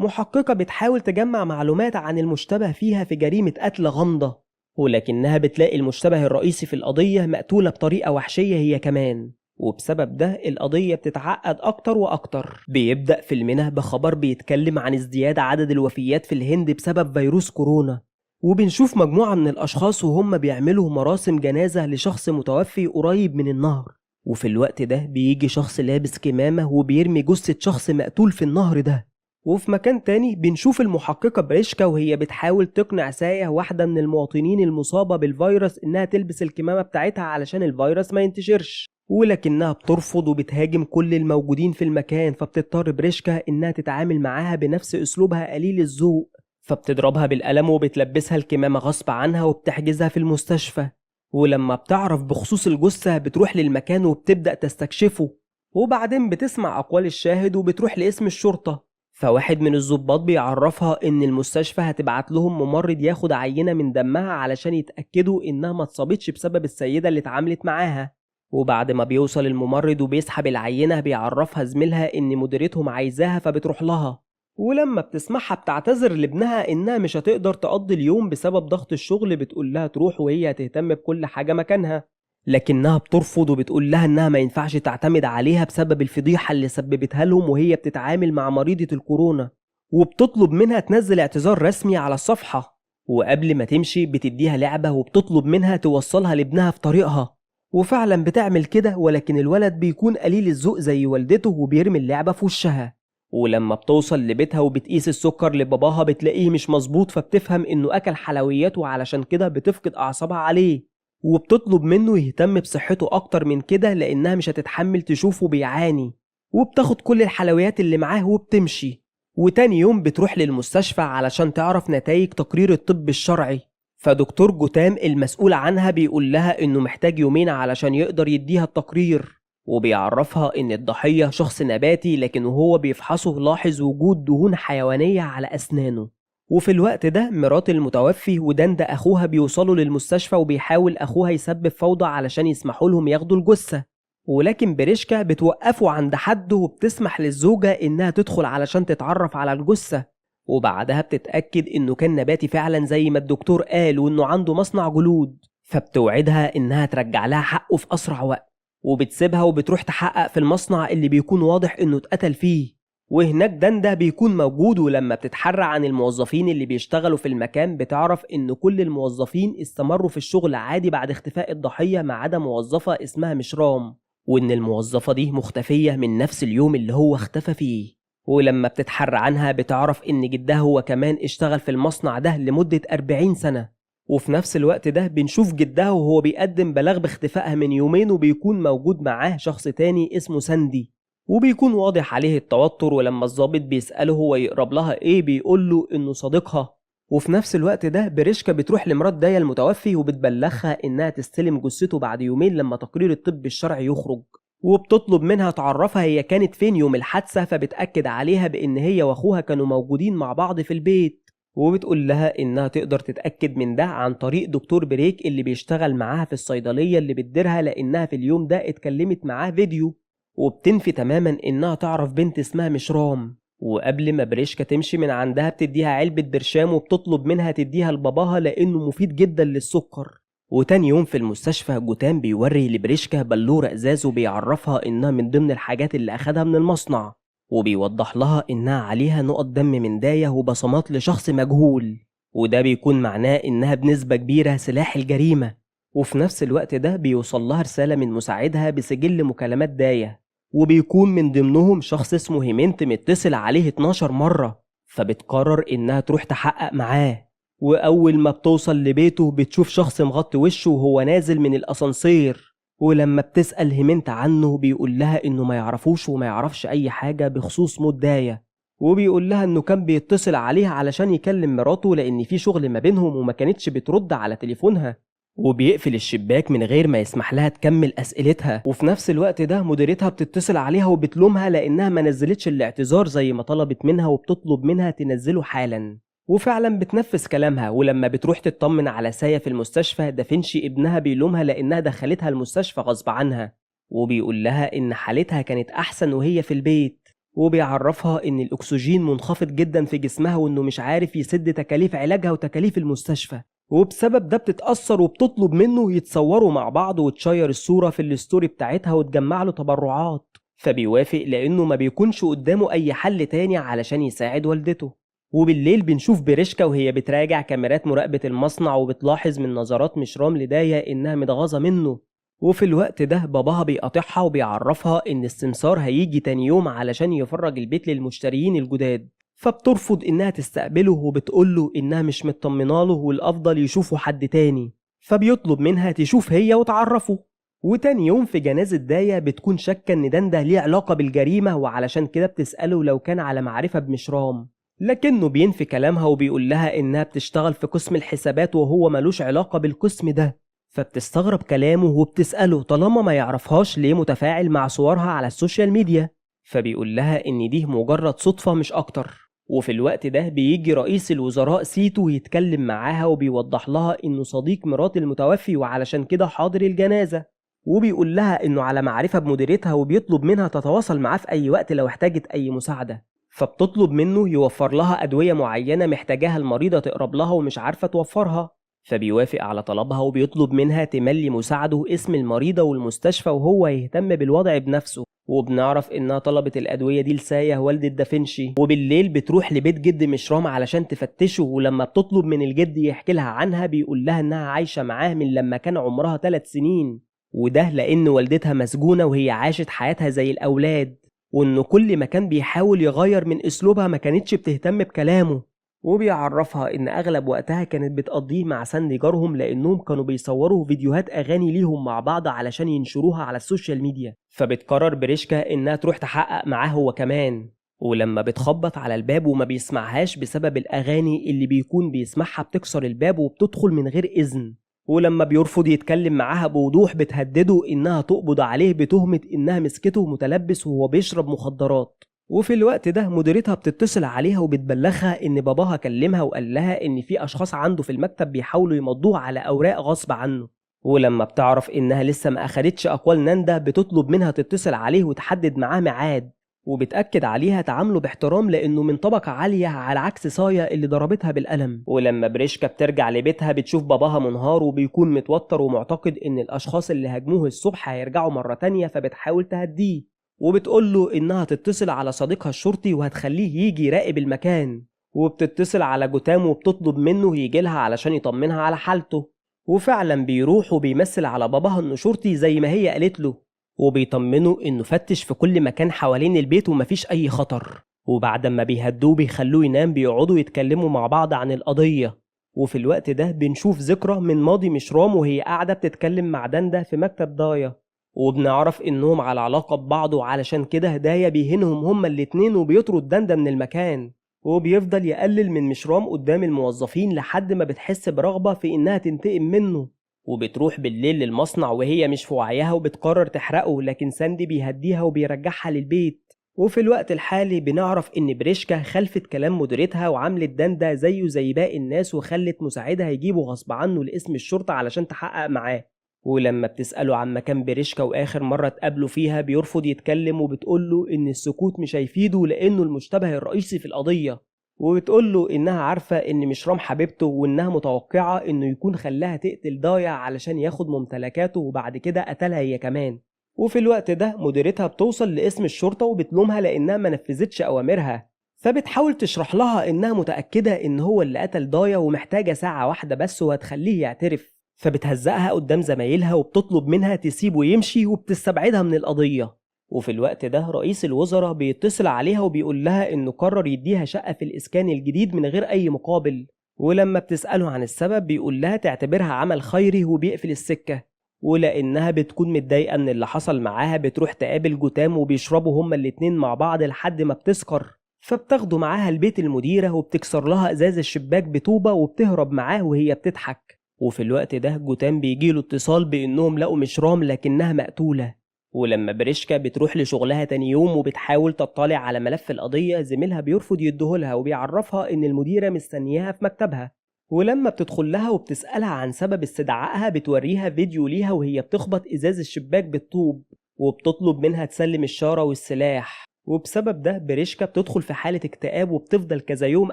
محققة بتحاول تجمع معلومات عن المشتبه فيها في جريمة قتل غامضة، ولكنها بتلاقي المشتبه الرئيسي في القضية مقتولة بطريقة وحشية هي كمان، وبسبب ده القضية بتتعقد أكتر وأكتر. بيبدأ فيلمنا بخبر بيتكلم عن ازدياد عدد الوفيات في الهند بسبب فيروس كورونا، وبنشوف مجموعة من الأشخاص وهم بيعملوا مراسم جنازة لشخص متوفي قريب من النهر، وفي الوقت ده بيجي شخص لابس كمامة وبيرمي جثة شخص مقتول في النهر ده. وفي مكان تاني بنشوف المحققة بريشكا وهي بتحاول تقنع سايا واحدة من المواطنين المصابة بالفيروس إنها تلبس الكمامة بتاعتها علشان الفيروس ما ينتشرش، ولكنها بترفض وبتهاجم كل الموجودين في المكان. فبتضطر بريشكا إنها تتعامل معاها بنفس أسلوبها قليل الذوق، فبتضربها بالقلم وبتلبسها الكمامة غصب عنها وبتحجزها في المستشفى. ولما بتعرف بخصوص الجثة بتروح للمكان وبتبدأ تستكشفه، وبعدين بتسمع أقوال الشاهد وبتروح لاسم الشرطة. فواحد من الضباط بيعرفها إن المستشفى هتبعت لهم ممرض ياخد عينة من دمها علشان يتأكدوا إنها ما اتصابتش بسبب السيدة اللي اتعاملت معاها. وبعد ما بيوصل الممرض وبيسحب العينة بيعرفها زميلها إن مديرتهم عايزاها فبتروح لها، ولما بتسمعها بتعتذر لابنها إنها مش هتقدر تقضي اليوم بسبب ضغط الشغل، بتقول لها تروح وهي هتهتم بكل حاجة مكانها، لكنها بترفض وبتقول لها إنها ما ينفعش تعتمد عليها بسبب الفضيحة اللي سببتها لهم وهي بتتعامل مع مريضة الكورونا، وبتطلب منها تنزل اعتذار رسمي على الصفحة. وقبل ما تمشي بتديها لعبة وبتطلب منها توصلها لابنها في طريقها، وفعلا بتعمل كده، ولكن الولد بيكون قليل الذوق زي والدته وبيرمي اللعبة في وشها. ولما بتوصل لبيتها وبتقيس السكر لباباها بتلاقيه مش مظبوط، فبتفهم انه اكل حلويات وعلشان كده بتفقد اعصابها عليه، وبتطلب منه يهتم بصحته اكتر من كده لانها مش هتتحمل تشوفه بيعاني، وبتاخد كل الحلويات اللي معاه وبتمشي. وتاني يوم بتروح للمستشفى علشان تعرف نتائج تقرير الطب الشرعي، فدكتور جوتام المسؤول عنها بيقول لها انه محتاج يومين علشان يقدر يديها التقرير، وبيعرفها ان الضحية شخص نباتي لكن وهو بيفحصه لاحظ وجود دهون حيوانية على أسنانه. وفي الوقت ده مرات المتوفي ودندا أخوها بيوصلوا للمستشفى، وبيحاول أخوها يسبب فوضى علشان يسمحوا لهم ياخدوا الجثة، ولكن بريشكا بتوقفه عند حده وبتسمح للزوجة إنها تدخل علشان تتعرف على الجثة، وبعدها بتتأكد إنه كان نباتي فعلا زي ما الدكتور قال وإنه عنده مصنع جلود، فبتوعدها إنها ترجع لها حقه في أسرع وقت، وبتسيبها وبتروح تحقق في المصنع اللي بيكون واضح إنه اتقتل فيه. وهناك دندا بيكون موجود، ولما بتتحرى عن الموظفين اللي بيشتغلوا في المكان بتعرف إن كل الموظفين استمروا في الشغل عادي بعد اختفاء الضحية ما عدا موظفة اسمها مشرام، وإن الموظفة دي مختفية من نفس اليوم اللي هو اختفى فيه. ولما بتتحرى عنها بتعرف إن جدها هو كمان اشتغل في المصنع ده لمدة 40 سنة. وفي نفس الوقت ده بنشوف جدها وهو بيقدم بلاغ باختفائها من يومين، وبيكون موجود معاه شخص تاني اسمه ساندي، وبيكون واضح عليه التوتر. ولما الضابط بيسأله هو يقرب لها ايه بيقول له انه صديقها. وفي نفس الوقت ده بريشكا بتروح لمرات دايا المتوفي وبتبلغها انها تستلم جثته بعد يومين لما تقرير الطب الشرعي يخرج، وبتطلب منها تعرفها هي كانت فين يوم الحادثة، فبتأكد عليها بان هي واخوها كانوا موجودين مع بعض في البيت، وبتقول لها انها تقدر تتأكد من ده عن طريق دكتور بريك اللي بيشتغل معاها في الصيدلية اللي بتديرها، لانها في اليوم ده اتكلمت معاه فيديو، وبتنفي تماما انها تعرف بنت اسمها مشرام. وقبل ما بريشكا تمشي من عندها بتديها علبة برشام وبتطلب منها تديها لباباها لانه مفيد جدا للسكر. وتاني يوم في المستشفى جوتام بيوري لبريشكا بلورة ازاز وبيعرفها انها من ضمن الحاجات اللي اخدها من المصنع، وبيوضح لها انها عليها نقط دم من داية وبصمات لشخص مجهول، وده بيكون معناه انها بنسبة كبيرة سلاح الجريمة. وفي نفس الوقت ده بيوصل لها رسالة من مساعدها بسجل مكالمات داية، وبيكون من ضمنهم شخص اسمه هيمنت متصل عليه 12 مرة، فبتقرر انها تروح تحقق معاه. واول ما بتوصل لبيته بتشوف شخص مغطي وشه وهو نازل من الاسانسير، ولما بتسأل هيمنت عنه بيقول لها انه ما يعرفوش وما يعرفش اي حاجة بخصوص موت داية، وبيقول لها انه كان بيتصل عليها علشان يكلم مراته لان في شغل ما بينهم وما كانتش بترد على تليفونها، وبيقفل الشباك من غير ما يسمح لها تكمل اسئلتها. وفي نفس الوقت ده مديرتها بتتصل عليها وبتلومها لانها ما نزلتش الاعتذار زي ما طلبت منها، وبتطلب منها تنزله حالا، وفعلا بتنفذ كلامها. ولما بتروح تطمن على سايا في المستشفى دافنشي ابنها بيلومها لانها دخلتها المستشفى غصب عنها، وبيقول لها ان حالتها كانت احسن وهي في البيت، وبيعرفها إن الأكسجين منخفض جدا في جسمها وإنه مش عارف يسد تكاليف علاجها وتكاليف المستشفى، وبسبب ده بتتأثر وبتطلب منه يتصوروا مع بعض وتشير الصورة في ال story بتاعتها وتجمع له تبرعات، فبيوافق لأنه ما بيكونش قدامه أي حل تاني علشان يساعد والدته. وبالليل بنشوف بريشكا وهي بتراجع كاميرات مراقبة المصنع، وبتلاحظ من نظرات مشرام لدايا إنها متغاظة منه. وفي الوقت ده باباها بيقاطعها وبيعرفها إن السمسار هيجي تاني يوم علشان يفرج البيت للمشتريين الجداد، فبترفض إنها تستقبله وبتقوله إنها مش مطمناله والأفضل يشوفوا حد تاني، فبيطلب منها تشوف هي وتعرفه. وتاني يوم في جنازة دايا بتكون شاكة إن داندا ليه علاقة بالجريمة، وعلشان كده بتسأله لو كان على معرفة بمشرام، لكنه بينفي كلامها وبيقول لها إنها بتشتغل في قسم الحسابات وهو ملوش علاقة بالقسم ده. فبتستغرب كلامه وبتسأله طالما ما يعرفهاش ليه متفاعل مع صورها على ال social media، فبيقول لها إن دي مجرد صدفة مش أكتر. وفي الوقت ده بيجي رئيس الوزراء سيتو يتكلم معاها وبيوضح لها إنه صديق مرات المتوفي وعلشان كده حاضر الجنازة، وبيقول لها إنه على معرفة بمديرتها وبيطلب منها تتواصل معاه في أي وقت لو احتاجت أي مساعدة. فبتطلب منه يوفر لها أدوية معينة محتاجاها المريضة تقرب لها ومش عارفة توفرها، فبيوافق على طلبها وبيطلب منها تملي مساعده اسم المريضة والمستشفى وهو يهتم بالوضع بنفسه. وبنعرف إنها طلبت الأدوية دي لسايا والدة دافنشي. وبالليل بتروح لبيت جد مشرام علشان تفتشه، ولما بتطلب من الجد يحكي لها عنها بيقول لها إنها عايشة معاه من لما كان عمرها 3 سنين، وده لأن والدتها مسجونة وهي عاشت حياتها زي الأولاد، وإنه كل ما كان بيحاول يغير من أسلوبها ما كانتش بتهتم بكلامه. وبيعرفها إن أغلب وقتها كانت بتقضيه مع ساندي جارهم لأنهم كانوا بيصوروا فيديوهات أغاني ليهم مع بعض علشان ينشروها على ال social media، فبتقرر بريشكا إنها تروح تحقق معاه هو كمان. ولما بتخبط على الباب وما بيسمعهاش بسبب الأغاني اللي بيكون بيسمعها بتكسر الباب وبتدخل من غير إذن، ولما بيرفض يتكلم معاها بوضوح بتهدده إنها تقبض عليه بتهمة إنها مسكته متلبس وهو بيشرب مخدرات. وفي الوقت ده مديرتها بتتصل عليها وبتبلغها إن باباها كلمها وقال لها إن في أشخاص عنده في المكتب بيحاولوا يمضوه على أوراق غصب عنه. ولما بتعرف إنها لسه ما أخدتش أقوال ناندا بتطلب منها تتصل عليه وتحدد معاه ميعاد، وبتأكد عليها تعامله باحترام لأنه من طبقة عالية على عكس صايا اللي ضربتها بالقلم. ولما بريشكا بترجع لبيتها بتشوف باباها منهار وبيكون متوتر ومعتقد إن الأشخاص اللي هاجموه الصبح هيرجعوا مرة تانية، فبتحاول تهديه وبتقول له إنها تتصل على صديقها الشرطي وهتخليه يجي يراقب المكان. وبتتصل على جوتام وبتطلب منه يجي لها علشان يطمنها على حالته، وفعلا بيروح وبيمثل على باباها إنه شرطي زي ما هي قالت له، وبيطمنه إنه فتش في كل مكان حوالين البيت ومفيش أي خطر. وبعد ما بيهدوه بيخلوه ينام بيقعدوا يتكلموا مع بعض عن القضية. وفي الوقت ده بنشوف ذكرى من ماضي مشرام وهي قاعدة بتتكلم مع داندا في مكتب دايا، وبنعرف إنهم على علاقة ببعض، وعلشان كده دايا بيهينهم هما الاتنين وبيطرد داندا من المكان، وبيفضل يقلل من مشرام قدام الموظفين لحد ما بتحس برغبة في إنها تنتقم منه. وبتروح بالليل للمصنع وهي مش في وعيها وبتقرر تحرقه، لكن ساندي بيهديها وبيرجعها للبيت. وفي الوقت الحالي بنعرف إن بريشكا خلفت كلام مديرتها وعملت داندا زيه زي باقي الناس، وخلت مساعدها يجيبه غصب عنه لاسم الشرطة علشان تحقق معاه. ولما بتسأله عن مكان بريشكا وآخر مرة اتقابلوا فيها بيرفض يتكلم، وبتقوله إن السكوت مش هيفيده لأنه المشتبه الرئيسي في القضية، وبتقوله إنها عارفة إن مشرام حبيبته وإنها متوقعة إنه يكون خلاها تقتل دايا علشان ياخد ممتلكاته وبعد كده قتلها هي كمان. وفي الوقت ده مديرتها بتوصل لاسم الشرطة وبتلومها لأنها ما نفذتش أوامرها، فبتحاول تشرح لها إنها متأكدة إن هو اللي قتل دايا ومحتاجة ساعة واحدة بس وهتخليه يعترف، فبتهزقها قدام زمايلها وبتطلب منها تسيبه يمشي وبتستبعدها من القضية. وفي الوقت ده رئيس الوزراء بيتصل عليها وبيقول لها إنه قرر يديها شقة في الإسكان الجديد من غير أي مقابل، ولما بتسأله عن السبب بيقول لها تعتبرها عمل خيري وبيقفل السكة. ولأنها بتكون متضايقة من اللي حصل معاها بتروح تقابل جوتام وبيشربوا هما الاتنين مع بعض لحد ما بتسكر، فبتاخده معاها البيت المديرة وبتكسر لها إزاز الشباك بطوبة وبتهرب معاه وهي بتضحك. وفي الوقت ده جوتام بيجيله اتصال بإنهم لقوا مشرام لكنها مقتولة. ولما بريشكا بتروح لشغلها تاني يوم وبتحاول تطلع على ملف القضية زميلها بيرفض يديهولها وبيعرفها إن المديرة مستنياها في مكتبها. ولما بتدخل لها وبتسألها عن سبب استدعائها بتوريها فيديو ليها وهي بتخبط إزاز الشباك بالطوب، وبتطلب منها تسلم الشارة والسلاح. وبسبب ده بريشكا بتدخل في حالة اكتئاب وبتفضل كذا يوم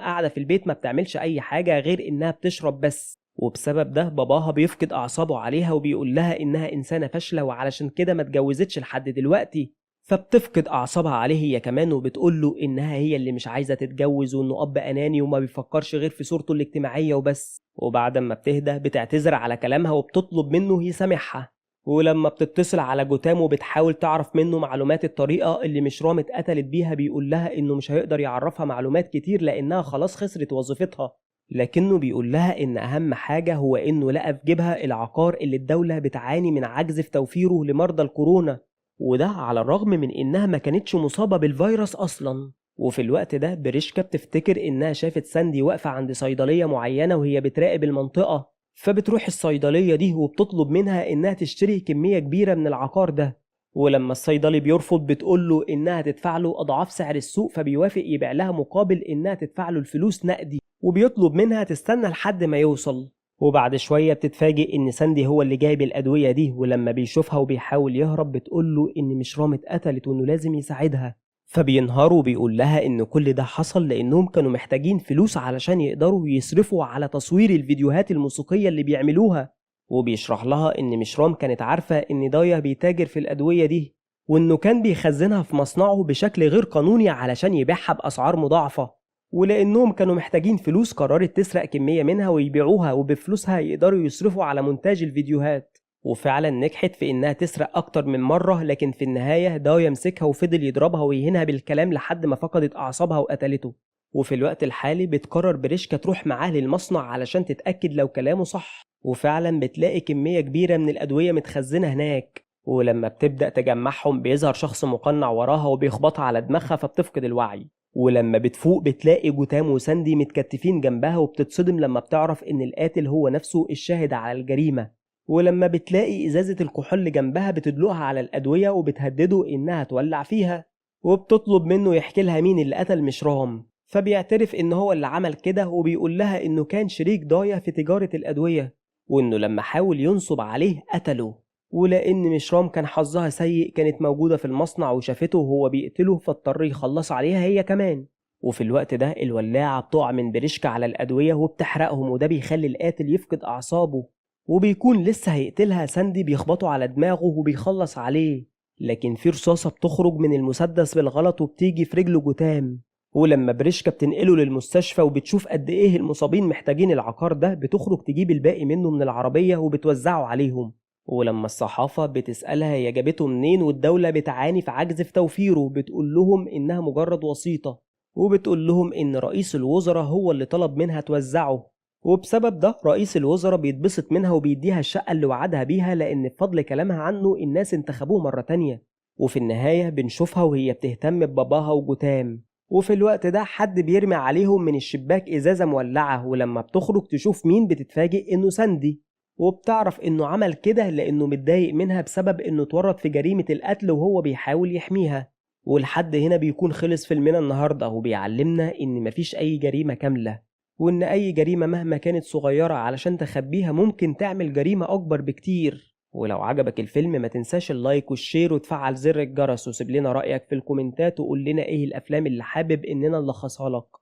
قاعدة في البيت ما بتعملش أي حاجة غير إنها بتشرب بس. وبسبب ده باباها بيفقد أعصابه عليها وبيقول لها إنها إنسانة فاشلة وعلشان كده ما اتجوزتش لحد دلوقتي. فبتفقد أعصابها عليه هي كمان وبتقول له إنها هي اللي مش عايزة تتجوز وإنه أب أناني وما بيفكرش غير في صورته الاجتماعية وبس. وبعد ما بتهدى بتعتذر على كلامها وبتطلب منه يسامحها. ولما بتتصل على جوتام وبتحاول تعرف منه معلومات الطريقة اللي مشرام اتقتلت بيها بيقول لها إنه مش هيقدر يعرفها معلومات كتير لأنها خلاص خسرت وظيفتها، لكنه بيقول لها إن أهم حاجة هو إنه لقى في جيبها العقار اللي الدولة بتعاني من عجز في توفيره لمرضى الكورونا، وده على الرغم من إنها ما كانتش مصابة بالفيروس أصلا. وفي الوقت ده بريشكا بتفتكر إنها شافت ساندي واقفة عند صيدلية معينة وهي بتراقب المنطقة، فبتروح الصيدلية دي وبتطلب منها إنها تشتري كمية كبيرة من العقار ده. ولما الصيدلي بيرفض بتقوله إنها تدفع له أضعاف سعر السوق، فبيوافق يبيع لها مقابل إنها تدفع له الفلوس نقدي، وبيطلب منها تستنى لحد ما يوصل. وبعد شوية بتتفاجئ إن ساندي هو اللي جايب الأدوية دي، ولما بيشوفها وبيحاول يهرب بتقوله إن مشرام اتقتلت وإنه لازم يساعدها، فبينهار وبيقول لها إن كل ده حصل لأنهم كانوا محتاجين فلوس علشان يقدروا يصرفوا على تصوير الفيديوهات الموسيقية اللي بيعملوها. وبيشرح لها إن مشرام كانت عارفة إن دايا بيتاجر في الأدوية دي، وإنه كان بيخزنها في مصنعه بشكل غير قانوني علشان يبيعها بأسعار مضاعفة، ولأنهم كانوا محتاجين فلوس قررت تسرق كمية منها ويبيعوها، وبفلوسها يقدروا يصرفوا على مونتاج الفيديوهات. وفعلا نجحت في إنها تسرق أكتر من مرة، لكن في النهاية دايا مسكها وفضل يضربها ويهينها بالكلام لحد ما فقدت أعصابها وقتلته. وفي الوقت الحالي بتقرر بريشكا تروح معاه للمصنع علشان تتأكد لو كلامه صح، وفعلا بتلاقي كمية كبيرة من الأدوية متخزنة هناك. ولما بتبدأ تجمعهم بيظهر شخص مقنع وراها وبيخبطها على دماغها فبتفقد الوعي. ولما بتفوق بتلاقي جوتام وساندي متكتفين جنبها، وبتتصدم لما بتعرف إن القاتل هو نفسه الشاهد على الجريمة. ولما بتلاقي إزازة الكحول جنبها بتدلقها على الأدوية وبتهدده إنها تولع فيها، وبتطلب منه يحكي لها مين اللي قتل مشرام، فبيعترف إن هو اللي عمل كده، وبيقول لها إنه كان شريك دايا في تجارة الأدوية، وإنه لما حاول ينصب عليه قتله، ولأن مشرام كان حظها سيء كانت موجودة في المصنع وشافته وهو بيقتله فاضطر يخلص عليها هي كمان. وفي الوقت ده الولاعة بتقع من بريشكا على الأدوية وبتحرقهم، وده بيخلي القاتل يفقد أعصابه وبيكون لسه هيقتلها. ساندي بيخبطه على دماغه وبيخلص عليه، لكن في رصاصة بتخرج من المسدس بالغلط وبتيجي في رجله جوتام. ولما بريشكا بتنقله للمستشفى وبتشوف قد ايه المصابين محتاجين العقار ده، بتخرج تجيب الباقي منه من العربية وبتوزعه عليهم. ولما الصحافة بتسألها هي جابته منين والدولة بتعاني في عجز في توفيره، بتقول لهم إنها مجرد وسيطة، وبتقول لهم إن رئيس الوزراء هو اللي طلب منها توزعه. وبسبب ده رئيس الوزراء بيتبسط منها وبيديها الشقة اللي وعدها بيها، لأن بفضل كلامها عنه الناس انتخبوه مرة تانية. وفي النهاية بنشوفها وهي بتهتم بباباها وجوتام، وفي الوقت ده حد بيرمي عليهم من الشباك إزازة مولعة، ولما بتخرج تشوف مين بتتفاجئ إنه ساندي، وبتعرف إنه عمل كده لأنه متضايق منها بسبب إنه اتورط في جريمة القتل وهو بيحاول يحميها. ولحد هنا بيكون خلص فيلمنا النهاردة، وبيعلمنا إن مفيش أي جريمة كاملة، وإن أي جريمة مهما كانت صغيرة علشان تخبيها ممكن تعمل جريمة أكبر بكتير. ولو عجبك الفيلم ما تنساش ال like وال share وتفعل زر الجرس، وسيب لنا رأيك في الكومنتات وقول لنا إيه الأفلام اللي حابب إننا نلخصها لك.